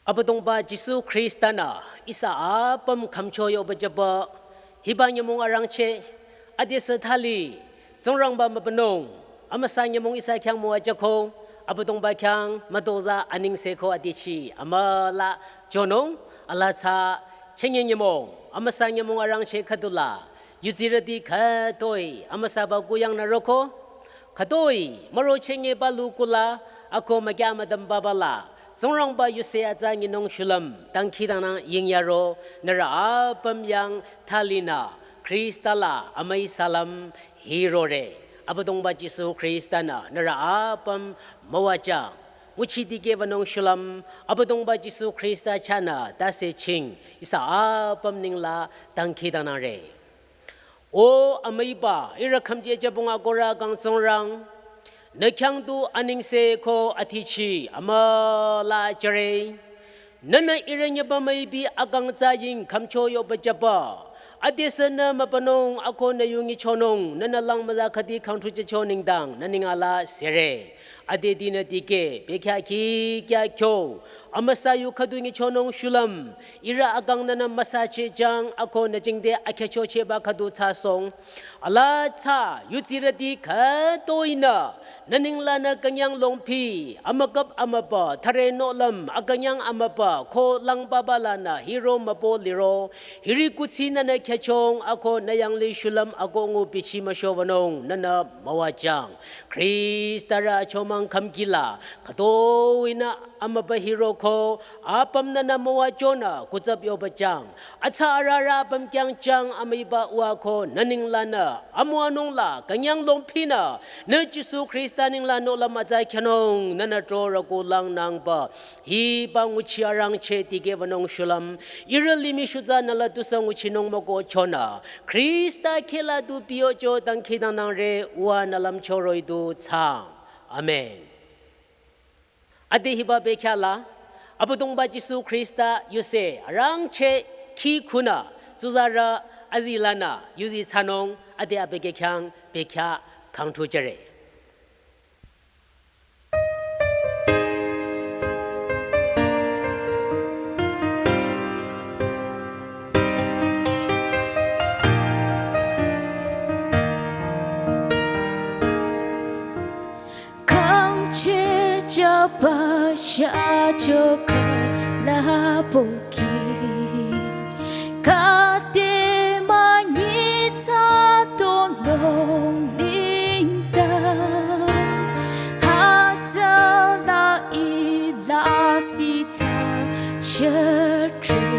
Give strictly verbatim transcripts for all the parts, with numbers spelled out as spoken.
Abüdongba Jisu Khrista-nü ihsa apüm khümcho yoba jüba hiba nyümong arangcheh, adesü thali, Tsingrangba mübünung, amüsa nyümong ihsa khyang müwajüko, Abüdongba khyang mütozah anengse ko adichi amüla jünung, alaa tsü, chünye nyümong, amüsa nyümong arangcheh khüdula, yuzirüti khütoi, amüsaba kuyangnü roko, khütoi, müro chünye palu kula, ako mükyah müdüm papa la, Tsingrangba yuse atsa nyinung shulüm, dangkhidangnang yingyaro, nührü apüm yang thalinü, Khrista la amüi salam hirore, Abüdongba Jisu Khrista-nü, nührü apüm müwajüng, nguchi dikehbanung shulüm, Abüdongba Jisu Khrista chahnü, tase ching, ihsa apüm nengla, dangkhidangnangre. O amüiba, ihrü khümje jübong akohrü kang Tsingrang, nü khyang tu anengse ko adichi amüla jüre. Nünü ihrü nyüba müipi akang tsü ying khümcho yoba jüba. Adesü nü mübünung ako nü yu nyichonung, nünü lang müza khüdi khangthu jücho nengdang, nü neng ala sere. Adedinü dikeh, bekhyah kihkya kyo, amüsa yu khüdu nyichonung shulüm, ihrü akang nünü müsachehjüng ako nü jingte akhyüchochehba khüdu thsasohng. Alaa tsü, yuzirüti khütoinü, nü nenglanü künyang longphi, amükap amüpa, thüre nohlüm, akünyang amüpa, ko lang papa lanü, hiro müpo liro, hiri kuthsi nünü khyüchong, ako nü yanglih shulüm, ako ngu bichi müshobanung, nünü müwajüng. Khristarü achomang khümkila, khütoinü amüpa hiroko, apüm nünü müwajünü, kutsap yobajüng. Atsa ararü apüm kyangjüng amüiba uwa ko nü nenglanü, amüwanung la, künyang longphinü, nü Jisu Khrista nengla nohlüm atsa khyanung, nünü trorü kulang nangba. Hiba nguchi arangcheh dikehbanung shulüm, ihrü limih shutsa nü la tusü nguchinung müko chonü, Khrista khehla tu piyocho dangkhidangnangre uwa nü lümcho roh-i tu thsaang. Amen. Ade hiba bekhyah la, Abüdongba Jisu Khrista yuse arangcheh khi khunü, tsuzarü azilanü, yuzi thsanung, ade abükyü khyang bekhyah khangthu jüre. Khangcheh jüba shacho khüla pohki, khüde münyi thsa tonung nengdang, hütsüla ih lasih thsa shüdring,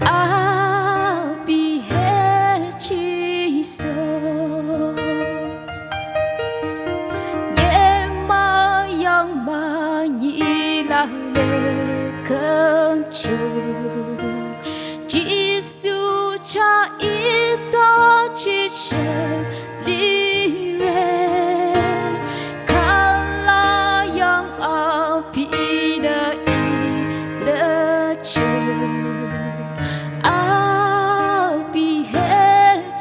abi he Jisu. Nyemüyang münyi la le khümcho, Jisu chah ih ta chishe lire, khüla yang abinü ih le cho, abi he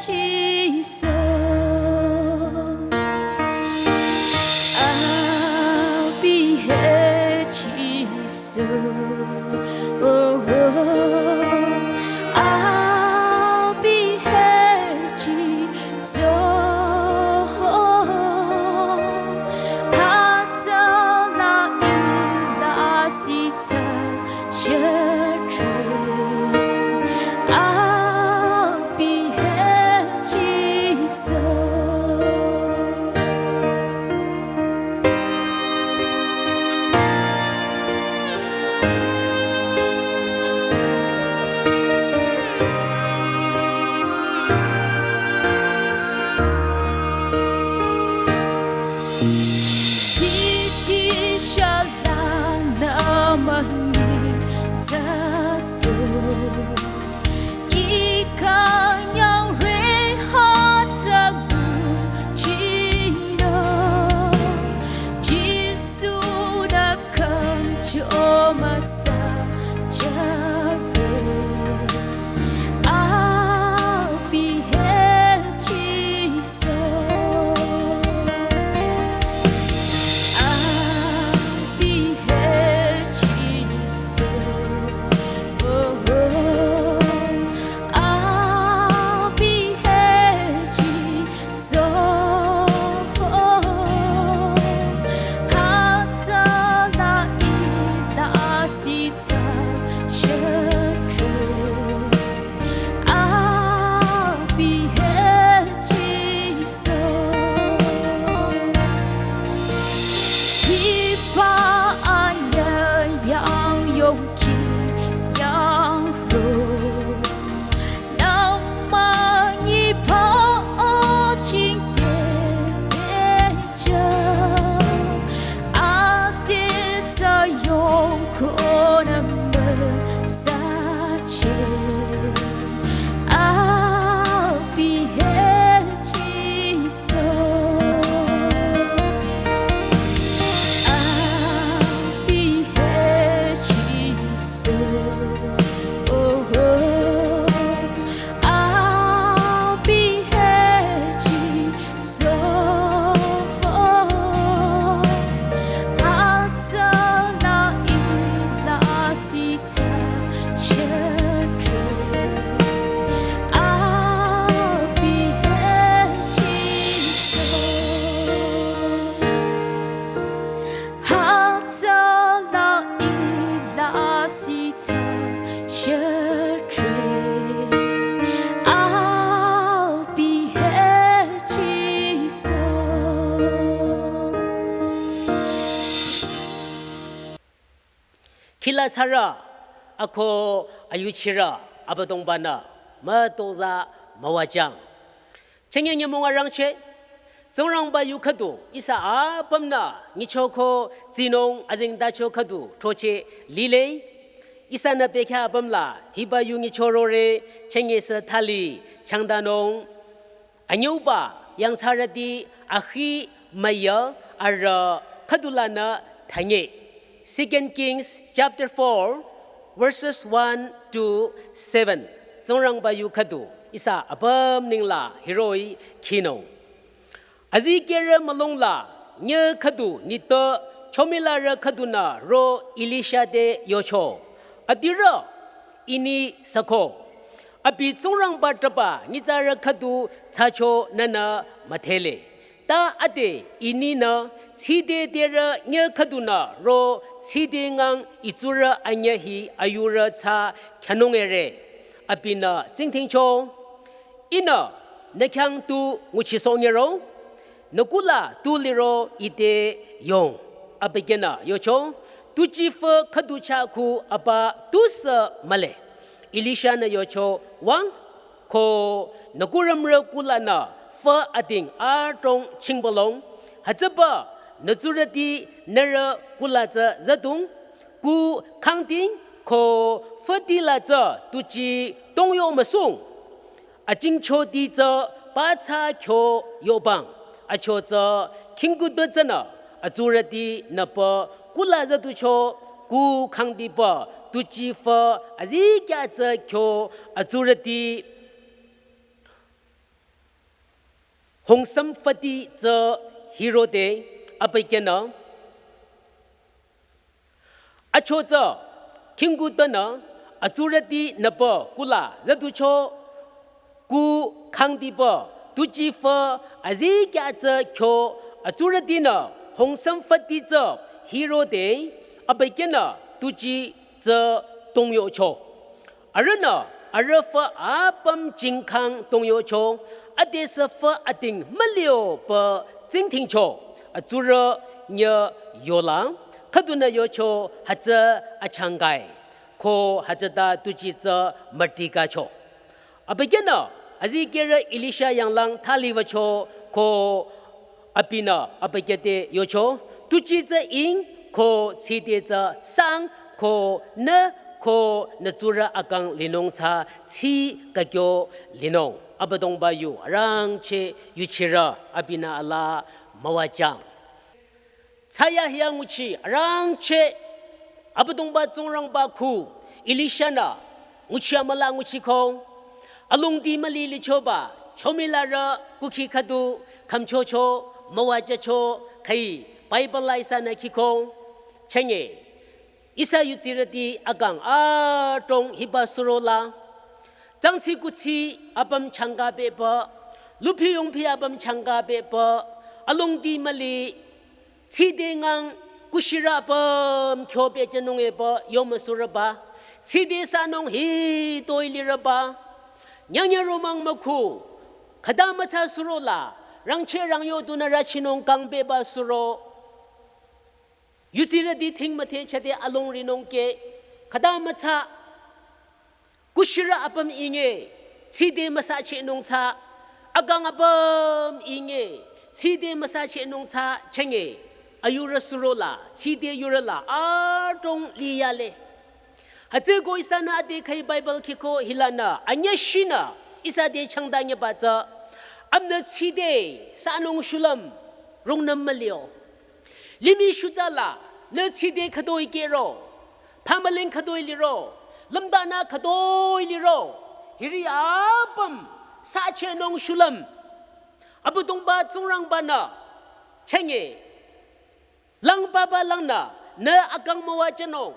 Jisu, abi he Jisu. Oh, oh, abi he Jisu. Hütsüla ih lasih thsa shüdring, abi he Jisu. Titi shalanü münyi thsa to, ih künyang re hütsü nguchiro, Jisu nü khümcho müsa jüre, abi he Jisu, abi he Jisu. Ila tsara, ako ayuchira, Abüdongba-nü mütozah müwajang. Chenge nyümong arangcheh, Tsingrangba yu khüdu, ihsa apümnü nyichoko tsinung azengtacho khüdu throcheh lile. Ihsanü bekhyah apüm la hiba yu nyichorore, chenge sü thali changdanung. Anyüuba yangthsarüti akhi müya arüh khüdulanü thanye. Second Kings chapter four, verses one to seven. Tsingrangba yu khüdu ihsa apüm nengla hiroh-i khinung. Azikehrü mülung la nyüh khüdu nitpü chomilarü khüdunü ro Elisha te yocho, "Adirü ini süko. Abi Tsingrangba trüba nyitsarü khüdu thsacho nünü müdhele. Ta ade ininü tside derü nyüh khüdunü ro tside ngang itsurü anyüh hi ayurü thsa khyanungere." Abinü tsingdhingcho, "Ihnü nü khyang tu nguchisohnyüro, nü kuhla tu liro ite yong." Abükyünü yocho, "Tuji fü khüdu chah khu apa tusü mühle." Elisha-nü yocho, "Wüng, ko nü kurümrü kuhlanü fü ading adrong chingbülung. Hütsüpü nü tsurüti nührü kuhla tsü züdung, kuh khangding ko füti la tsü tuji tongyo müsung. Achingchoti tsü pathsa kyo yobang. Acho tsü khingkutpü tsünü atsurüti nüpü kuhla züducho, kuh khangdipü tuji fü azikyah tsü kyo atsurüti hongsüm füti tsü hirode." Abükyünü, "Acho tsü khingkutpünü atsurüti nüpü kuhla züducho, kuh khangdipü tuji fü azikyah tsü kyo atsurütinü hongsüm füti tsü hirode, abükyünü tuji tsü tongyocho. Arühnü arüh fü apüm jingkhang tongyocho, adesü fü ading mülio pü tsingdhingcho. Atsurü nyüh yola khüdunü yocho, 'Hütsü achangkai.' Ko hütsüta tuji tsü mütikacho." Abükyünü azikehrü Elisha yanglang thali wücho, ko abinü abükyü te yocho, "Tuji tsü ing, ko tside tsü sang, ko nü ko nü tsurü akang linung thsa tsi kakyo linung." Abüdongba yu arangcheh yuchirü abinü alaa müwajang. Thsayahiya nguchi arangcheh Abüdongba Tsingrangba khu Elisha-nü nguchi amüla nguchiko, alongdi müli lichoba chomilarü kukhi khüdu khümchocho, müwajacho, khai Bible la ihsanü khiko. Chenge ihsa yutsirüti akang adrong hiba surola, tsangtsi kutsi apüm changka bepü, luphi yongphi apüm changka bepü, alongdi müli, tside ngang kushirü apüm kyo bejünung epü yomüsurüba, tside sanung hitoi lirüba, nyangnyü romang mükhu, khüta mütsa surola, rangcheh rangyo dunü rachinung kang beba suro. Yutsirüti thing müthehchade alongrinung ke, khüta mütsa, kushirü apüm inge, tside müsachehnung thsa, akang apüm inge, tside müsachehnung thsa chenge, ayurü surola, tside yurüla, adrong liyale. Hütsüko ihsanü ade khai Bible khiko hilanü, anyüshinü, ihsa te changdanyüba tsü, amünü tside sanung shulüm, rungnüm mülio. Limih shutsala, nü tside khütoi kehro, phamüling khütoi liro, lümdanü khütoi liro, hiri apüm sachehnung shulüm, Abüdongba Tsingrangba-nü chenge, lang papa langnü nü akang müwajünung,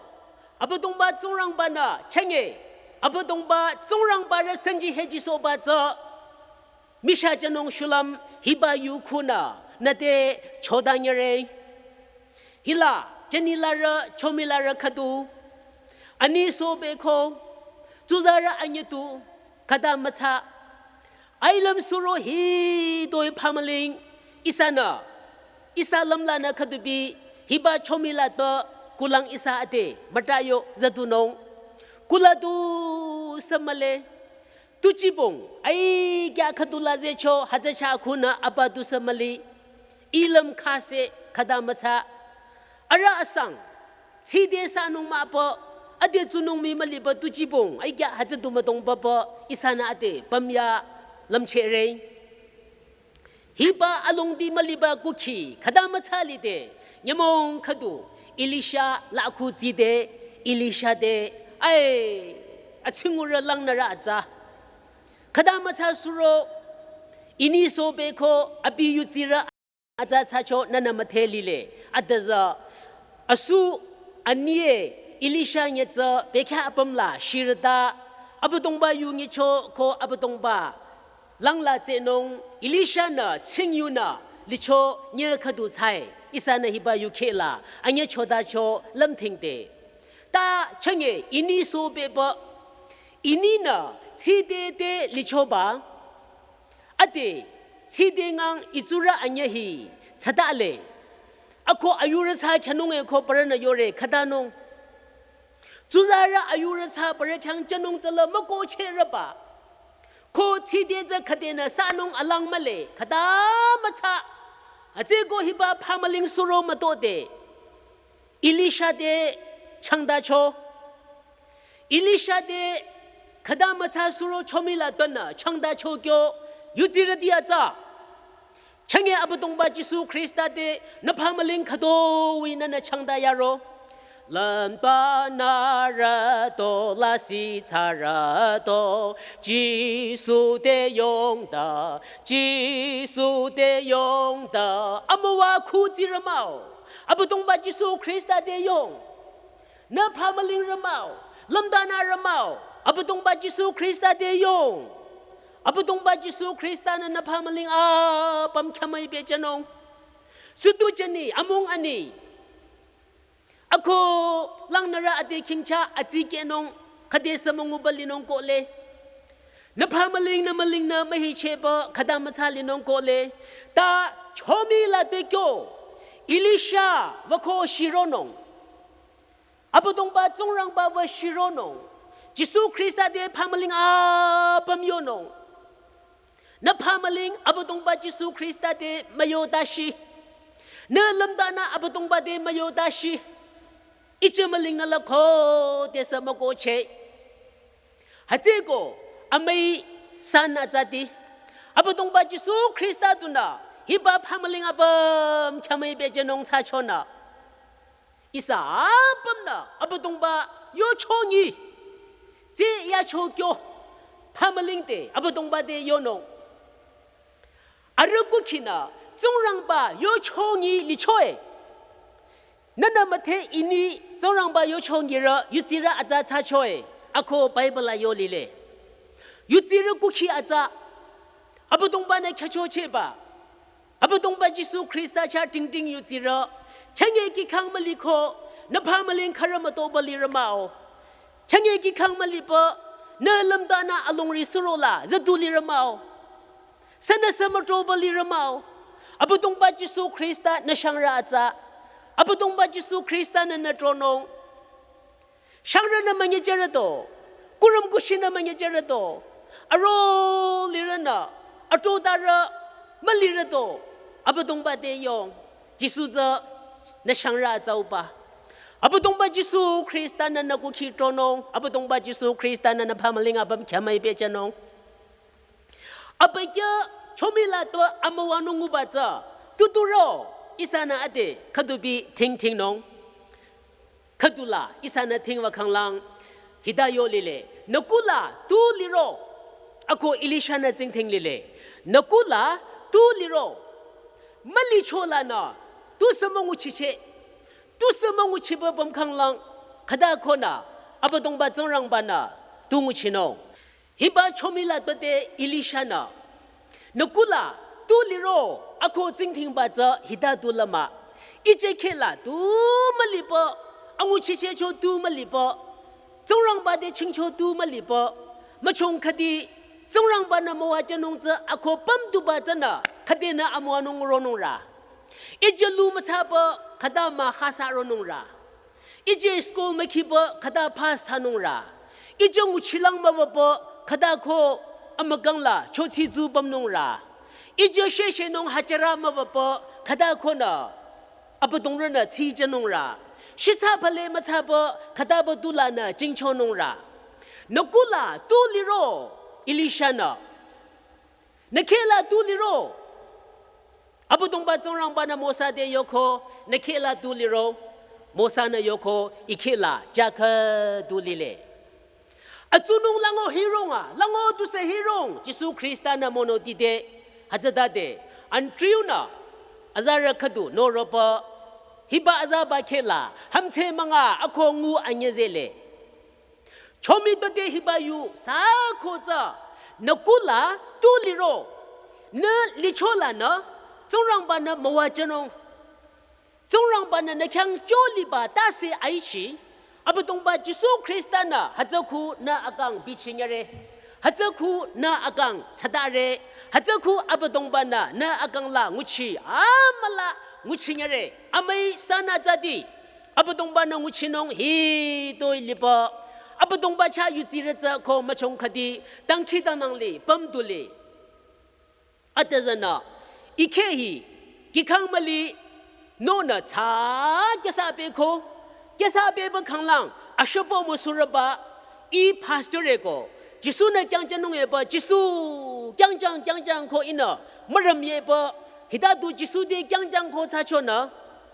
Abüdongba Tsingrangba-nü chenge, Abüdongba Tsingrangba rü senji hejisohba tsü, mishajünung shulüm hiba yu khunü nü te chodanyüre. Hila jünilarü chomilarü khüdu, ani sobeko, tsuzarü anyütu, khüta mütsa, ailüm suro hitoi phamüling, ihsanü, ihsa lümlanü khüdubi, hiba chomila to kulang ihsa ade mütayo züdunung. Kula du sü mühle. Tuchibong, ai kya khüdula zehcho, hütsü chah khunü apa du sü mühle. Ilüm khase khüta mütsa. Arüh asang, tside sanung mah pü, ade tsunung mii müliba tuchibong, ai kya hütsü du müdong papa, ihsanü ade pümya lümchehre. Hiba alongdi müliba kukhi, khüta mütsa lide, nyümong khüdu, Elisha la khu tside, Elisha te, ai, atsingurü langnürü atsa. Khüta mütsa suro, ini sobe ko, abi yutsirü atsa thsacho nünü müdhe lile. Adüzü, asu, anie, Elisha nyetsü, bekhyah apüm la, shirüta, Abüdongba yu nyicho ko Abüdongba langla tsehnung Elisha-nü tsingyunü licho nye khüdu thsae, ihsanü hiba yu kheh la, anye chodacho lümthingde. Ta chünye ini sobepü, ininü tside te lichoba, ade, tside ngang itsurü anye hi, tsatale. Ako ayurü thsa khyanung e ko parünü yore khütanung. Tsuzarü ayurü thsa parü khyang chanung tala mükohchehrüba. Ko tside tsü khüdenü sanung alang mühle, khüta mütsa. Atse ko hiba phamüling suro mütode. Elisha te changdacho. Elisha te khüta mütsa suro chomi la tonü changdacho kyo yutsirüti atsa. Chünye Abüdongba Jisu Khrista te nü phamüling khütoi nünü changda yaro. Lümbanürü to lasih thsarü to Jisu te yongda, Jisu te yongda. Amüwa khutsirü mah-o. Abüdongba Jisu Khrista te yong. Nü phamülingrü mah-o, lümdanürü mah-o, Abüdongba Jisu Khrista te yong. Abüdongba Jisu Khrista-nü nü phamüling apüm khyamüi pehjünung. Sutu jüni, amung ani. Ako langnürü ade khingcha atsikehnung, khüde sü münguba linung kohle. Nü phamüling nü mülingnü mühichehba khüta mütsa linung kohle. Ta chomi la te kyo, Elisha wüko shironung. Abüdongba Tsingrangba wü shironung. Jisu Khrista te phamüling apüm yonung. Nü phamüling Abüdongba Jisu Khrista te müyo tashi. Nü lümdanü Abüdongba te müyo tashi. Iche mülingnü la khodesü mükohcheh. Hütsüeko amüi san atsati. Abüdongba Jisu Khrista tunü hiba phamüling apüm khyamüi pehjünung thsachonü. Ihsa apümnü Abüdongba yochongi. Tse yacho kyo phamüling te Abüdongba te yonung. Arüh kukhinü Tsingrangba yochongi lichoe. Nünü müdhe ini Tsingrangba yochongirü yutsirü atsa thsachoe. Ako Bible la yo lile. Yutsirü kukhi atsa. Abüdongba-nü khyüchochehba. Abüdongba Jisu Khrista chah tingting yutsirü, chünye kihkhang müliko, nü phamüling khürü mütoba lirü mah-o. Chünye kihkhang müliba, nü lümdanü alongri surola züdu lirü mah-o. Sünüsü mütoba lirü mah-o. Abüdongba Jisu Khrista nü shangrü atsa. Abüdongba Jisu Khrista-nü nü tronung. Shangrünü münyejürüto, kurüm kushinü münyejürüto, aro lirünü, ato tarü mülirüto, Abüdongba te yong, Jisu tsü nü shangrü atsauba. Abüdongba Jisu Khrista-nü nü kukhi tronung, Abüdongba Jisu Khrista-nü nü phamüling apüm khyamüi pehjünung. Abükyü chomi la to amüwanung nguba tsü, tuturo, ihsanü ade, khüdubi tingtingnung. Khüdula, ihsanü tingwa khanglang, hita yo lile, nü kula, tu liro, ako Elisha-nü tsingdhing lile, nü kula, tu liro, mülicholanü, tusü münguchicheh, tusü münguchiba püm khanglang, khüta konü, Abüdongba Tsingrangba-nü, tu nguchinung. Hiba chomi la tote Elisha-nü. Nü kula, tu liro, ako tsingdhingba tsü hita tu lama. Iche kheh la tu müliba, anguchichehcho tu müliba. Tsingrangba te chingcho tu müliba. Müchong khüdi, Tsingrangba-nü müwajünung tsü ako pümtuba tsünü, khüdenü amüwanung ronungrü. Iche lu mütsaba, khüta mah khasa ronungrü. Ije school mükhiba khüta pass thsanungra. Ije nguchilang müwaba khüta ko amükangla chotsitsu pümnungra. Ije sheshenung hajara müwaba khüta konü abüdongrünü tsijünungra. Shitsa pale mütsaba khütaba tulanü jingchonungra. Nü kula tu liro Elisha-nü. Nü khehla tu liro. Abüdongba Tsingrangba-nü Mosa te yoko, nü khehla tu liro. Mosa-nü yoko, I khehla jaka tu lile. Atsunung lango hirong a, lango tusü hirong, Jisu Khrista-nü monoti te, hütsütade, Andrew-nü, azarü khüdu, noropa, hiba azaba khehla, hümdhse münga, ako ngu anyüzele. Chomi tote hiba yu, sa ko tsü, nü kula, tu liro, nü lichola nü, Tsingrangba-nü müwajünung. Tsingrangba-nü nü khyang choliba tase aichi, Abüdongba Jisu Khrista-nü hütsüku nü akang bichinyere. Hütsüku nü akang tsadare. Hütsüku Abüdongba-nü nü akangla nguchi amüla nguchinyere. Amüi sanü tsüdi. Abüdongba-nü nguchinung hitoi liba. Abüdongba chah yutsirü tsü ko müchong khüdi. Dangkhidangnang li, pümdu li. Atüzünü, I kheh hi, kihkhang müli, nonü tsa kyüsa pehko, kyüsa pehba khanglang, ashübo müsurüba, I pastor-e ko, Jisu-nü kyangjünung eba, Jisu, kyangjang, kyangjang ko ihnü, mürüm yeba, hita du Jisu te kyangjang ko tsachonü,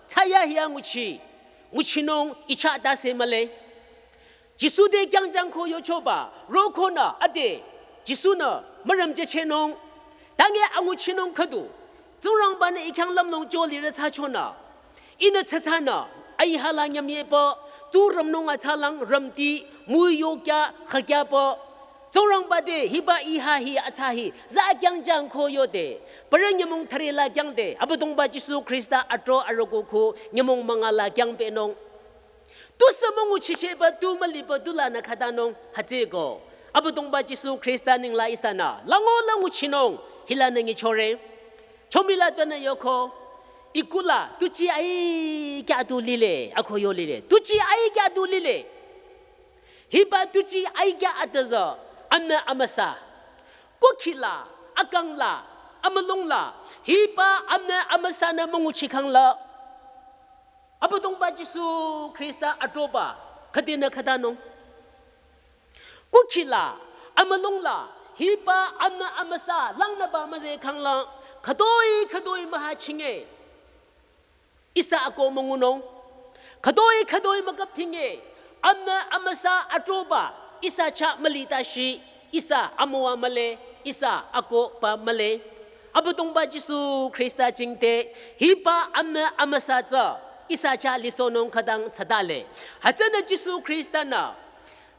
tsaya hiya nguchi, nguchinung I chah tase mühle. Jisu te kyangjang ko yochoba, rokonü ade, Jisu-nü mürüm jüchehnung, tange anguchinung khüdu, Tsingrangba-nü I khyang lümlong jolirü tsachonü, ihnü tsatsanü, aihala nyümyeba, tu rümnung atsalang rümti, müyokya, khakyaba, Tsingrangba te, hiba iha hi atsa hi, za kyangjang ko yode, parü nyümong tharila kyangde, Abüdongba Jisu Khrista atro aroko ko, nyümong mangala kyangpehnung. Tusü münguchichehba tu müliba tulanü khatanung hütsüko. Abüdongba Jisu Khrista ningla ihsanü. Lango la nguchinung hilanü nyichore. Chomila tünü yoko. I kula tuji ai kya tu lile. Ako yo lile. Tuji ai kya tu lile. Hiba tuji ai kya atüzü. Amü amüsa. Kukhila, akangla, amülungla. Hiba amü amüsanü münguchikhangla. Abüdongba Jisu Khrista atroba, khüdinü khatanung. Kukhila, amülungla, hiba amü amüsa, langnüba müzeh khangla, khütoi khütoi mühachinge. Ihsa ako müngunung, khütoi khütoi mükaptinge, amü amüsa atroba, ihsa chah mülitashi, ihsa amüwa mühle, ihsa akohba mühle. Abüdongba Jisu Khrista jingte, hiba amü amüsa tsü, ihsa chah lisohnung khütang tsadale. Hütsünü Jisu Khrista-nü,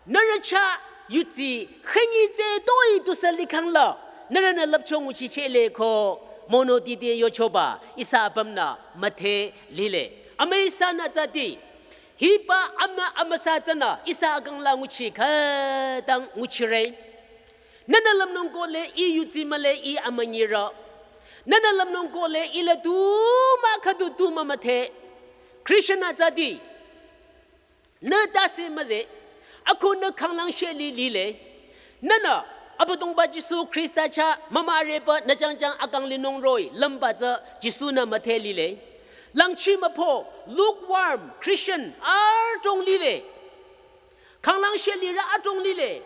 nührü chah yudsi, khünyi tsü toi tusü likhangla, nührünü lüpcho nguchichehle ko, monoti te yochoba, ihsa apümnü müdhe lile. Amüi sanü tsüdi, hiba amü amüsa tsünü ihsa akangla nguchi khütang nguchire. Nühnü lümnung kohle I yudsi mühle I amünyirü. Nühnü lümnung kohle I la tu mah khüdu tu mah müdhe. Christian atsüdi. Nü tase müzeh. Ako nü khanglang sheli lile. Nühnü Abüdongba Jisu Khrista chah mümüreba nü jangjang akang linung roh-i lümba tsü Jisu-nü müdhe lile. Langchi müpho, lukewarm Christian adrong lile. Khanglang shelirü adrong lile.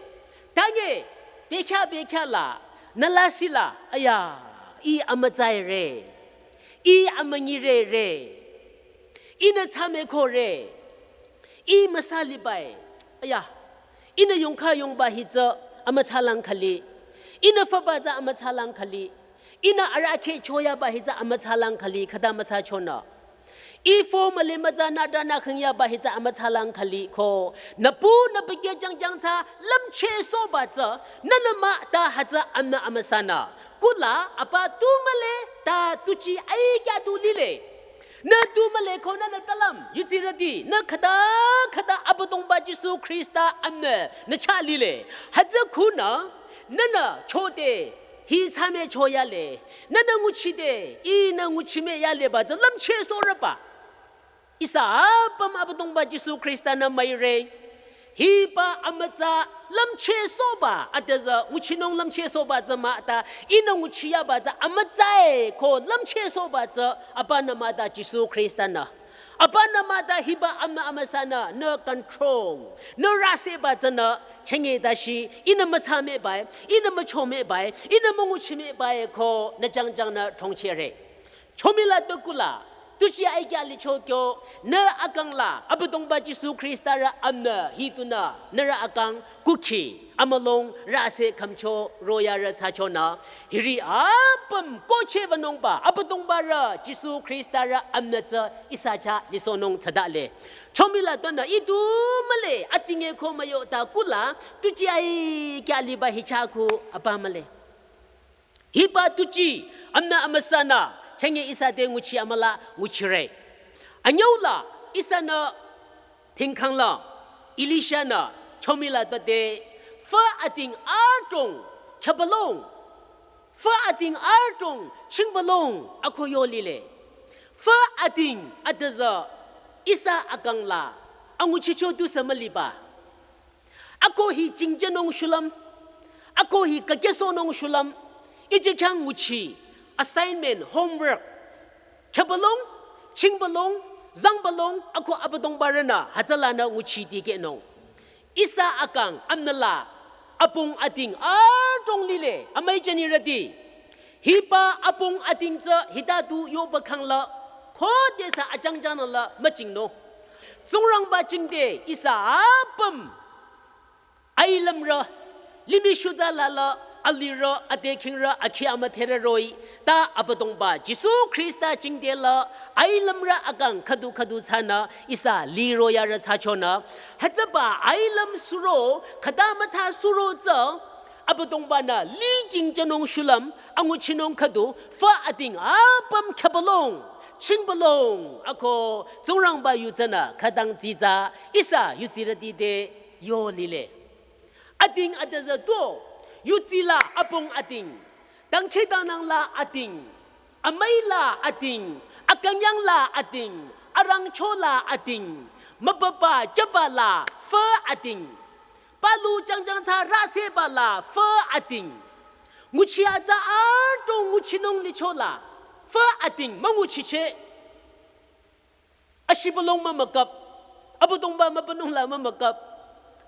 Tange, bekhyah bekhyah la, nü lasih la, aya, I amütsaire. I amünyirere. Ihnü tsame kore. I müsalibae. Aya, ihnü yongkha yongba hi tsü amütsalang khali. Ihnü füba tsü amütsalang khali. Ihnü arahkheh choyaba hi tsü amütsalang khali khüta mütsachonü. I fü müle mütsa nü ta nü khüngyaba hi tsü amütsalang khali ko. Nü pu nü bikeh jangjang tsü lümchehsohba tsü nünü mah ta hütsü amnü amüsanü. Kula apa tu müle ta tuji ai kya tu lile. Nü tu müle ko nünü talüm, yudsirüti, nü khüta khüta Abüdongba Jisu Khrista amnü nü chah lile. Hütsü khunü, nünü chode, hi tsame choyale, nünü nguchide, ihnü nguchime yaleba tsü lümchehsohrüba. Ihsa apüm Abüdongba Jisu Khrista-nü müire. Hiba amütsa lümchehsohba, adüzü nguchinung lümchehsohba tsü mah ta, ihnü nguchiyaba tsü amütsa-e ko lümchehsohba tsü, abanü mah ta Jisu Khrista-nü. Abanü mah ta hiba amü amüsanü, nü control, nü rüseba tsünü, chenge dashi, ihnü mütsa mehbae, ihnü mücho mehbae, ihnü münguchi mehbae ko, nü jangjang nü thongchehre. Chomila tokula, tuji aikya licho kyo, nü akang la, Abüdongba Jisu Khrista rü amnü, hitunü, nührü akang, kuki, amülung, rüse khümcho, royarü thsachonü, hiri apüm, koche vanungba, Abüdongba rü, Jisu Khrista rü amnü tsü, ihsa chah, lisohnung thsadale. Chomila tonü, itu mühle, atinge ko müyo ta kula, tuji aikya liba hicha ku, apa mühle. Hiba tuji, amnü amüsanü, chenge ihsa te nguchi amüla, nguchire. Anyüula, ihsanü, tingkangla, Elisha-nü, chomila tate, fü ating adrong, khyübülung. Fü ating adrong, chingbülung, ako yo lile. Fü ating, adüzü, ihsa akang la, anguchicho tusü müliba. Ako hi jingjenung shulüm. Ako hi kakyesohnung shulüm. Ije khyang nguchi. Assignment, homework. Khyübülung, chingbülung, zangbülung, ako Abüdongba rünü, hütsülanü nguchi dikehnung. Ihsa akang, amnüla, apung ating, adrong lile, amüi jünirüti. Hiba apung ating tsü hita tu yoba khangla, khodesü ajangjang la müjingnung. Tsingrangba jingte ihsa apüm. Ailümrü, limih shuza lala, alirü, adekingrü, akhi amüdherü roh-i, ta Abüdongba, Jisu Khrista jingte la, ailümrü akang khüdu khüdu thsanü, ihsa liroyarü thsachonü, hütsüba ailüm suro, khüta mütsa suro tsü, Abüdongba-nü li jingjenung shulüm, anguchinung khüdu, fü ating apüm khyübülung, chingbülung, ako, Tsingrangba yu tsünü, khütang tsitsa, ihsa, yusirüti te, yo lile. Ating adüzü tu, yutsila apung ating, dangkhidangnang la ating, amüi la ating, akünyang la ating, arangcho la ating, mübüba jüba la fü ating. Palu jangjang tsü rüseba la fü ating. Nguchi atsa adrong nguchinung licho la fü ating münguchicheh. Ashibülung mümükap. Abüdongba mübünung la mümükap.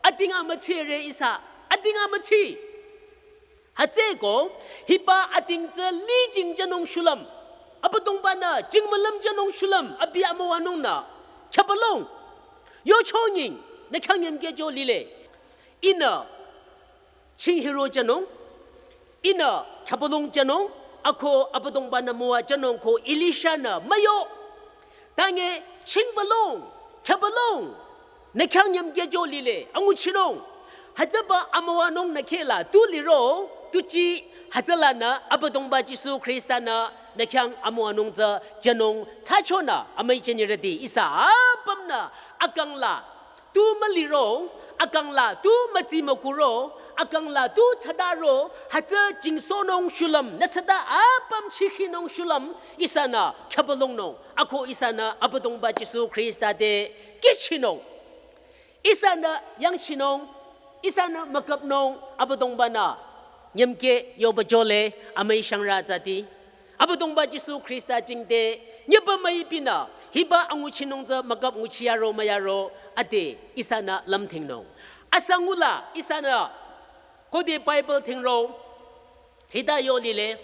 Ating amüchire ihsa. Ating amüchi. Hütsüeko, hiba ating tsü li jingjenung shulüm. Abüdongba-nü, jingmülüm jenung shulüm, abi amüwanungnü. Khyübülung. Yocho nying, nü khyang nyemkeh jo lile. Ihnü, ching hiro jenung. Ihnü, khyübülung jenung, ako Abüdongba-nü müwa jenung ko Elisha-nü, müyo. Tange, chingbülung, khyübülung. Nü khyang nyemkeh jo lile, anguchinung. Hütsüba amüwanung nü kheh la tu liro, tuji, hütsülanü, Abüdongba Jisu Khrista-nü, nü khyang amüwanung tsü, jenung, thsachonü, amüi jünirüti, ihsa, apümnü, akang la, tu müliro, akang la, tu mütsi mükuro, akang la, tu thsadaro, hütsü, jingsohnung shulüm, nü thsada, apüm, chikhinung shulüm, ihsanü, khyübülungnung. Ako ihsanü Abüdongba Jisu Khrista te kihchinung. Ihsanü yangchinung, ihsanü mükapnung Abüdongba-nü. Nyemkeh yoba jole amüi shangrü zati. Abüdongba Jisu Khrista jingte, nyeba müipinü, hiba anguchinung tsü mükap nguchiyaro müyaro, ade ihsanü lümthingnung. Asangula ihsanü Khode Bible thingro, hita yo lile,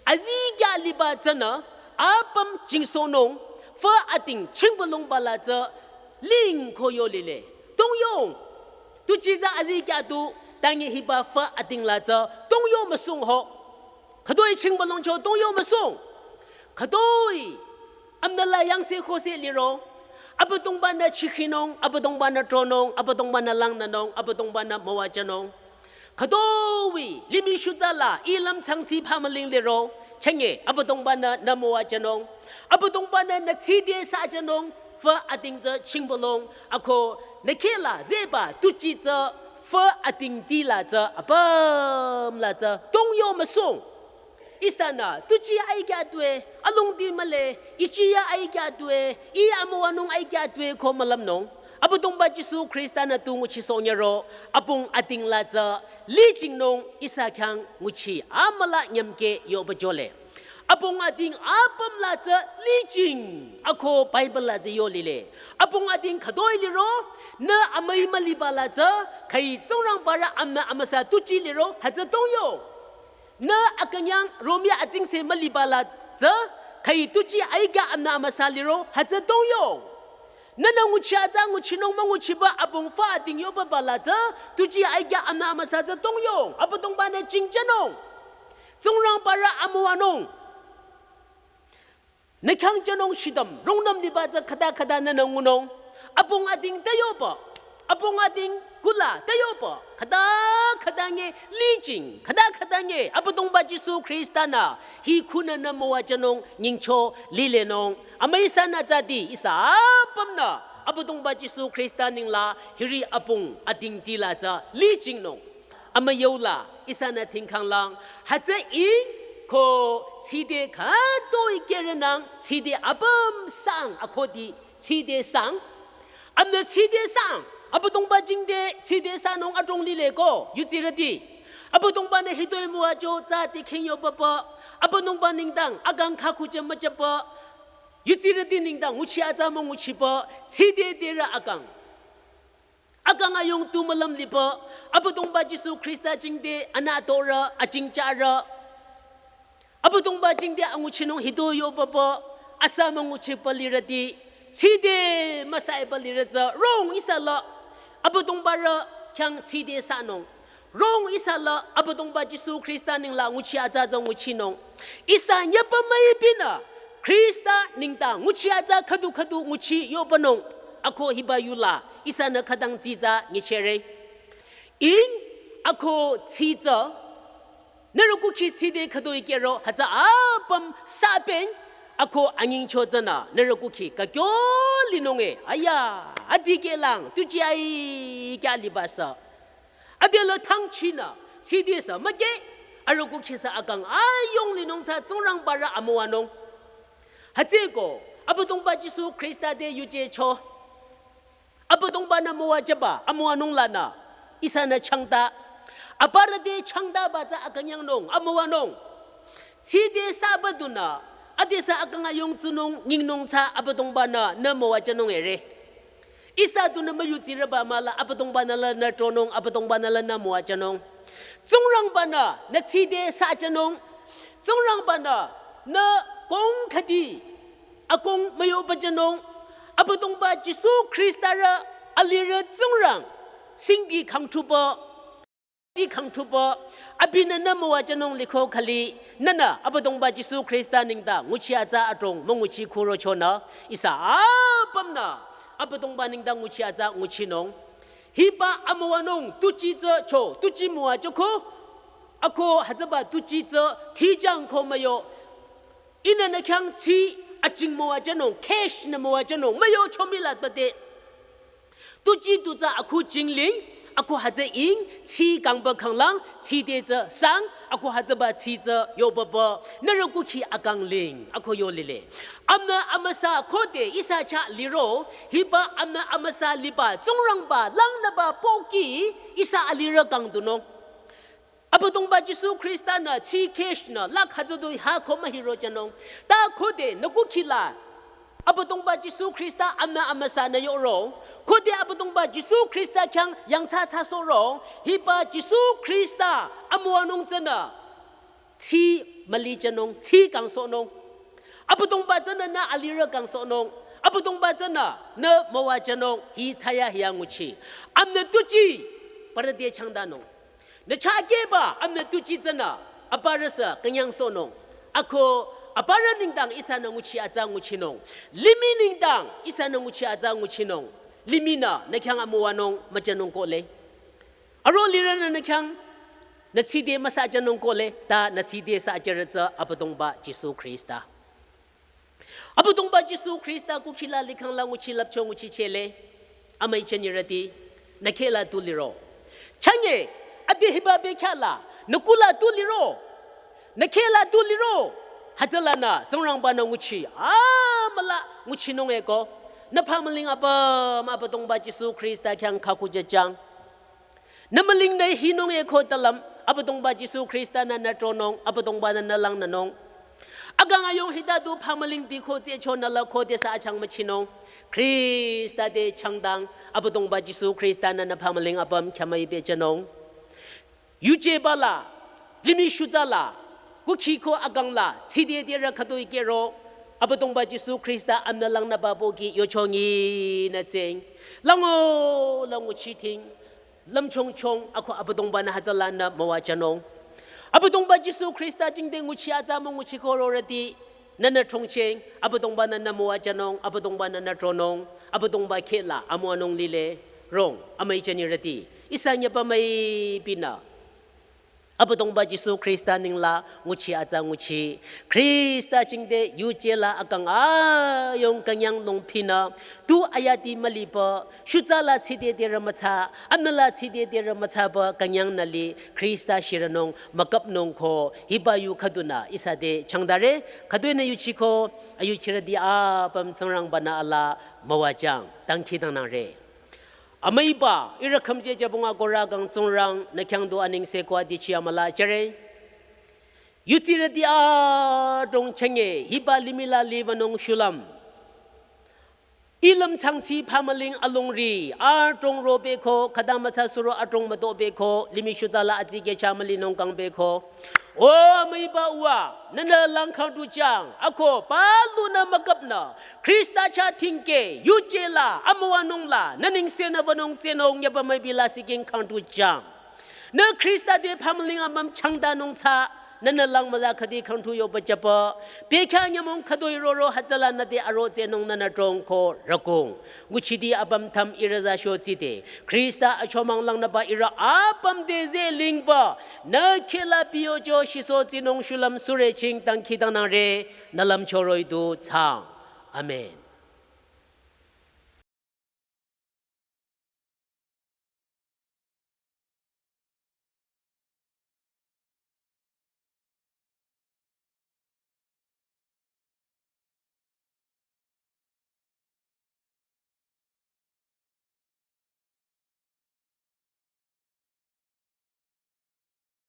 azikyah liba tsünü, apüm jingsohnung, fü ating chingbülungba la tsü, ling ko yo lile. Tongyong, tuji tsü azikyah tu, tangi hiba fü ating la tsü, tongyong müsung ho. Khütoi chingbülung cho, tongyong müsung. Khütoi, amnüla yangse khose liro. Abüdongba-nü chikhinung, Abüdongba-nü tronung, Abüdongba-nü langnünung, Abüdongba-nü müwajünung. Khütoi, limih shutala, ilüm tsangtsi phamüling liro. Chenge, Abüdongba-nü nü müwajünung. Abüdongba-nü nü tside sajünung, fü ating tsü chingbülung. Ako, nü khehla, zeba, tuji tsü, fü ating tila tsü, apüm la tsü, tongyong müsung. Ihsanü tuji aikya tue, alongdi mühle, ichiya aikya tue, i amüwanung aikya tue ko mülümnung. Abüdongba Jisu Khrista-nü tu nguchisoh nyüro, apung ating la tsü lijingnung ihsa khyang nguchi amüla nyümke yoba jole. Apung ating apüm la tsü lijing, ako Bible la tsü yo lile. Apung ating khütoi liro, nü amüi müliba la tsü, khüi Tsingrangbarü amnü amüsa tuji liro, hütsü tong yo. Nü akünyang Romi atsingse müliba la tsü, khüi tuji aikya amnü amüsa liro, hütsü tong yo. Nünü nguchi atsa nguchinung münguchiba apung fa ating yoba ba la tsü, tuji aikya amnü amüsa tsü tong yo. Abüdongba-nü jingjanung. Tsingrangbarü amüwanung. Nü khyang jünung shidüm, rungnüm liba tsü khüta khüta nünü ngunung. Apung ating te yoba, apung ating kula te yoba, khüta khüta nge lijing, khüta khüta nge Abüdongba Jisu Khrista-nü hi khunü nü müwajünung nyingcho lilenung. Amüi ihsanü tsüdi ihsa apümnü Abüdongba Jisu Khrista ningla hiri apung ating tila tsü lijingnung. Amüyola ihsanü thingkhanglang, hütsü ing ko tside khütoi kehrenang, tside apüm sang akodi tside sang. Amnü tside sang, Abüdongba jingte tside sanung adrong lile ko, yutsirüti. Abüdongba-nü hitoi müwajo tsü tikhing yo papa, Abüdongba nengdang akang khakhu je müjapa, yutsirüti nengdang nguchi atsa münguchiba, tside terü akang. Akang ayung tu mülüm liba, Abüdongba Jisu Khrista jingte anü torü, ajing charü. Abüdongba jingte anguchinung hitoi yo papa, asa münguchiba lirüti, tside müsaiba lirü tsü, rong ihsa la, Abüdongbarü khyang tside sanung. Rong ihsa la, Abüdongba Jisu Khrista ningla nguchi atsa tsü nguchinung. Ihsa nyüpa müipinü, Khrista nengdang nguchi atsa khüdu khüdu nguchi yobanung. Ako hiba yula, ihsanü khütang tsitsa nyichehre. Ing, ako tsitsa, nührü kukhi tside khütoi kehro, hütsü apüm sapeng, ako anyingcho tsünü, nührü kukhi kakyo linung e, aya, adikehlang, tuji aikya liba sü. Adela thangchinü, tside sü müke, arüh kukhi sü akang ayung linung tsü Tsingrangbarü amüwanung. Hütsüeko, Abüdongba Jisu Khrista te yuje cho. Abüdongba-nü müwajüba, amüwanung lanü, ihsanü changta. Aparü te changtaba tsü akünyangnung, amüwanung. Tside saba dunü, ade sü akang ayung tsunung, nyingnung tsü Abüdongba-nü, nü müwajünung ere. Ihsa dunü müyutsirüba mahla, Abüdongba-nü la nü tronung, Abüdongba-nü la nü müwajünung. Tsingrangba-nü, nü tside sachünung. Tsingrangba-nü, nü kong khüdi, akong müyobajünung, Abüdongba Jisu Khrista rü alirü Tsingrang, singdi khangthuba, di khangthuba, abinü nü müwajünung liko khali, nünü Abüdongba Jisu Khrista nengdang nguchi atsa adrong münguchi khuro chonü, ihsa apümnü, Abüdongba nengdang nguchi atsa nguchinung. Hiba amüwanung tuji tsü cho, tuji müwajüko, ako hütsüba tuji tsü tijang ko müyo. Ihnü nü khyang tsi ajing müwajünung, cash nü müwajünung, müyo chomila bade. Tuji tu tsü akhu jingling, ako hütsü ing, tsi kangba kanglang, tside tsü sang, ako hütsüba tsi tsü yobaba, nührü kukhi akang ling, ako yo lile. Amnü amüsa khode ihsa chah liro, hiba amnü amüsa liba, Tsingrangba, langnüba pohki, ihsa alirü kangdunung. Abüdongba Jisu Khrista-nü tsi cash nü lakh hütsüdu ha ko mühirojünung. Ta khode nü kukhi la Abüdongba Jisu Khrista amnü amüsa nü yoro. Khode Abüdongba Jisu Khrista khyang yangthsa thsasohro. Hiba Jisu Khrista amüwanung tsünü tsi mülijünung, tsi kangsohnung. Abüdongba tsünü nü alirü kangsohnung. Abüdongba tsünü nü müwajünung. Hi thsaya hiya nguchi. Amnü tuji parü te changtanung. Nü chakeba amnü tuji tsünü, aparü sü künyangsohnung. Ako aparü nengdang ihsanü nguchi atsa nguchinung. Limih nengdang ihsanü nguchi atsa nguchinung. Limihnü nü khyang amüwanung müjünung kohle. Aro lirünü nü khyang nü tside müsajünung kohle, ta nü tside sajürü tsü Abüdongba Jisu Khrista. Abüdongba Jisu Khrista kukhi la likhang la nguchi lapcho nguchichele. Amüi chanyirüti, nü kheh la tu liro. Chanye, ade hiba bekhyah la, nü kuh la tu liro. Nü kheh la tu liro. Hütsülanü Tsingrangba-nü nguchi amüla nguchinung eko, nü phamüling apüm Abüdongba Jisu Khrista khyang khakujüjüng. Nü müling nü hinung eko talüm, Abüdongba Jisu Khrista-nü nü tronung, Abüdongba-nü nü langnünung. Akang ayung hita du phamüling biko tsehcho nü la khodesü achang müchinung. Khrista te changdang, Abüdongba Jisu Khrista-nü nü phamüling apüm khyamüi pehjünung. Yujeba la, limih shutsa la, kukhi ko akang la, tside dirü khütoi kero, Abüdongba Jisu Khrista amnü langnüba pohki yochongi nü tseng. Lango la nguchiting, lümchongchong, ako Abüdongba-nü hütsülanü müwajünung. Abüdongba Jisu Khrista jingte nguchi atsa münguchiko rorüti, nünü chongcheng, Abüdongba-nü nü müwajünung, Abüdongba-nü nü tronung, Abüdongba kheh la amüwanung lile, rong, amüi jünirüti, ihsa nyüpa müipinü Abüdongba Jisu Khrista nengla nguchi atsa nguchi. Khrista jingte yuje la akang ayung künyang longpinü, tu ayati mülipü, shutsa la tside dirü mütsa, amnü la tside dirü mütsaba künyang nü li, Khrista shirünung, müküpnung ko, hiba yu khüdunü ihsa te changdare, khüdunü yuchiko, ayuchirüti apüm Tsingrangba-nü ala müwajüng, dangkhidangnangre. Amüiba, ihrü khümje jübong akohrü kang Tsingrang, nü khyang du anengse ko adichi amüla jüre. Yutsirüti adrong chenge, hiba limih la liwünung shulüm. Ilüm changchi phamüling alongri, adrong ropehko, khüta mütsa suro adrong mütopehko, limih shutsa la atsike cha mülinung kangpehko. O amüiba uwa, nünü lang khangtujüng, ako palunü müküpnü, Khrista chah tingke, yuje la, amüwanung la, nü nengsenü wünung tsehnung nyüpa müipi la siking khangtujüng. Nü Khrista te phamüling apüm changdanung tsü, nünü lang müza khüdi khangtu yoba jüpü, bekhyah nyümong khütoi roro hütsüla nü te aro tsehnung nünü trong ko rükong. Nguchiti apüm tham ihrü za sho tside, Khrista achomang langnüba ihrü apüm te zeh lingba, nü kheh la piyocho shiso tsinung shulüm sürüching dangkhidangnangre, nü lümcho roh-i du thsaang. Amen.